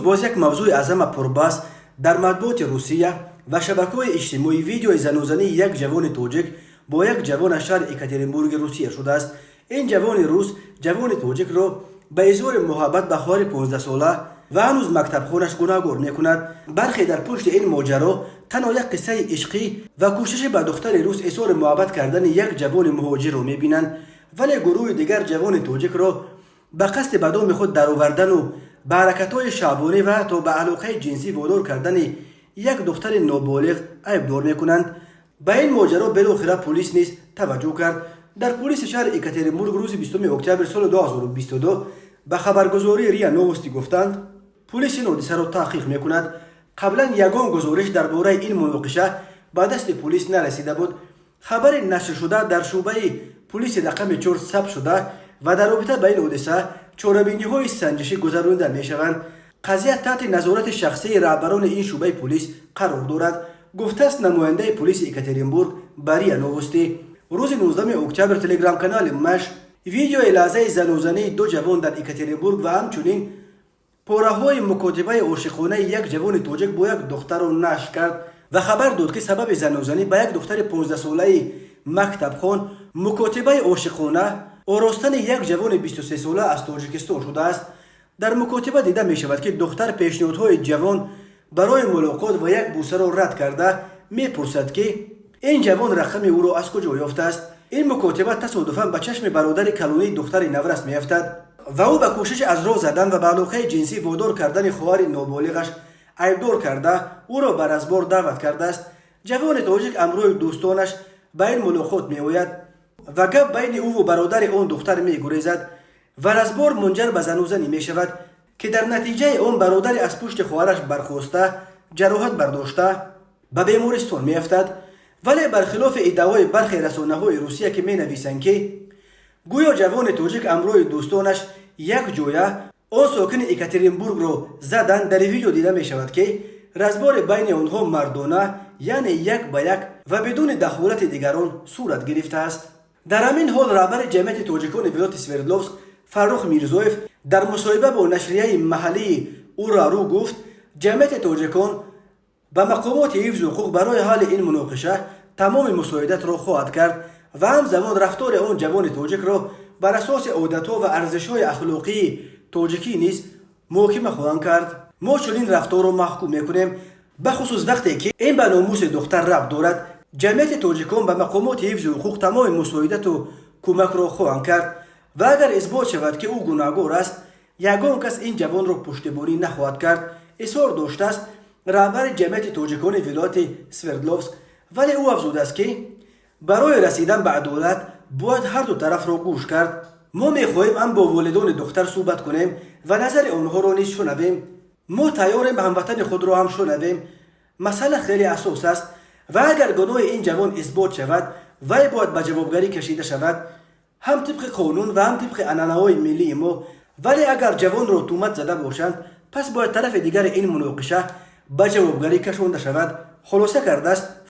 Боз як мавзӯи аз ҳама пурбаҳс дар матбуоти Русия ва шабакаҳои иҷтимоӣ видеои занозании як ҷавони тоҷик бо як ҷавон аз шаҳри Екатеринбурги Русия шудааст. Ин ҷавони рус ҷавони тоҷикро ба изҳори муҳаббат ба хоҳари 15-сола ва ҳанӯз мактабхонаш гунаҳгор мекунад. Бархе дар пушти ин моҷаро танҳо як қиссаи ишқӣ ва кӯшиши ба духтари рус изҳори муҳаббат кардани як ҷавони муҳоҷирро мебинанд, вале гурӯҳи дигар ҷавони тоҷикро ба қасди ба доми худ даровардану ба ҳаракатҳои шаҳвонӣ ва ҳатто ба алоқаи ҷинсӣ водор кардани як духтари ноболиғ айбдор мекунанд. Ба ин моҷаро билохира пулис низ таваҷҷӯҳ кард. Дар пулиси шаҳри Екатеринбург рӯзи 20 октябри соли 2022 ба хабаргузории РИА Новости гуфтанд, пулис ин ҳодисаро таҳқиқ мекунад. Қаблан ягон гузориш дар бораи ин муноқиша ба дасти пулис нарасида буд. Хабари нашршуда дар шӯъбаи пулиси рақами 4 сабт шуда ва дар робита ба ин ҳодиса чорабиниҳои санҷишӣ гузаронида мешаванд. Қазия таҳти назорати шахсии раҳбарони ин шӯъбаи пулис қарор дорад, гуфтааст намояндаи пулиси Екатеринбург ба РИА Новости. Рӯзи 19 октябр телеграм-канали Маш видеои лаҳзаи занозании ду ҷавон дар Екатеринбург ва ҳамчунин пораҳои мукотибаи ошиқонаи як ҷавони тоҷик бо як духтарро нашр кард ва хабар дод, ки сабаби занозанӣ ба як духтари 15-солаи мактабхон мукотибаи ошиқона оростани як ҷавони 23-сола аз Тоҷикистон шудааст. Дар мукотиба дида мешавад, ки духтар пешниҳодҳои ҷавон барои мулоқот ва як бусаро рад карда, мепурсад, ки ин ҷавон рақами ӯро аз куҷо ёфтааст. Ин мукотиба тасодуфан ба чашми бародари калонии духтари наврас меафтад ва ӯ ба кӯшиши аз роҳ задан ва ба алоқаи ҷинсӣ водор кардани хоҳари ноболиғаш айбдор карда, ӯро ба разбор даъват кардааст. Ҷавони тоҷик ҳамроҳи дӯстонаш ба ин мулоқот меояд ва гап байни ӯву бародари он духтар мегурезад ва разбор мунҷар ба занузанӣ мешавад, ки дар натиҷаи он бародари аз пушти хоҳараш бархоста, ҷароҳат бардошта, ба бемористон меафтад. Вале бархилофи иддаои бархе расонаҳои Русия, ки менависанд, ки гӯё ҷавони тоҷик ҳамроҳи дӯстонаш як ҷоя он сокини Екатеринбургро заданд, дар видео дида мешавад, ки разбори байни онҳо мардона, яъне як ба як ва бидуни дахолати дигарон сурат гирифтааст. Дар ҳамин ҳол раҳбари ҷамъияти тоҷикони вилояти Свердловск Фаррух Мирзоев дар мусоҳиба бо нашрияи маҳаллии Ура.ру гуфт, ҷамъияти тоҷикон ба мақомоти ҳифзи ҳуқуқ барои ҳалли ин муноқиша тамоми мусоидатро хоҳад кард ва ҳамзамон рафтори он ҷавони тоҷикро бар асоси одатҳо ва арзишҳои ахлоқии тоҷикӣ низ муҳокима хоҳанд кард. Мо чунин рафторро маҳкум мекунем, бахусус вақте ки ин ба номуси духтар рабт дорад. Ҷамъияти тоҷикон ба мақомоти ҳифзи ҳуқуқ тамоми мусоидату кӯмакро хоҳанд кард ва агар исбот шавад, ки ӯ гунаҳгор аст, ягон кас ин ҷавонро пуштибонӣ нахоҳад кард, изҳор доштааст раҳбари ҷамъияти тоҷикони вилояти Свердловск. Вале ӯ афзудааст, ки барои расидан ба адолат бояд ҳарду тарафро гӯш кард. Мо мехоҳем ҳам бо волидони духтар суҳбат кунем ва назари онҳоро низ шунавем. Мо тайёрем ҳамватани худро ҳам шунавем. Масъала хеле ҳассос аст ва агар гуноҳи ин ҷавон исбот шавад, вай бояд ба ҷавобгарӣ кашида шавад, ҳам тибқи қонун ва ҳам тибқи анъанаҳои миллии мо. Вале агар ҷавонро тӯҳмат зада бошанд, пас бояд тарафи дигари ин муноқиша ба ҷавобгарӣ кашонда шавад, хулоса кардааст.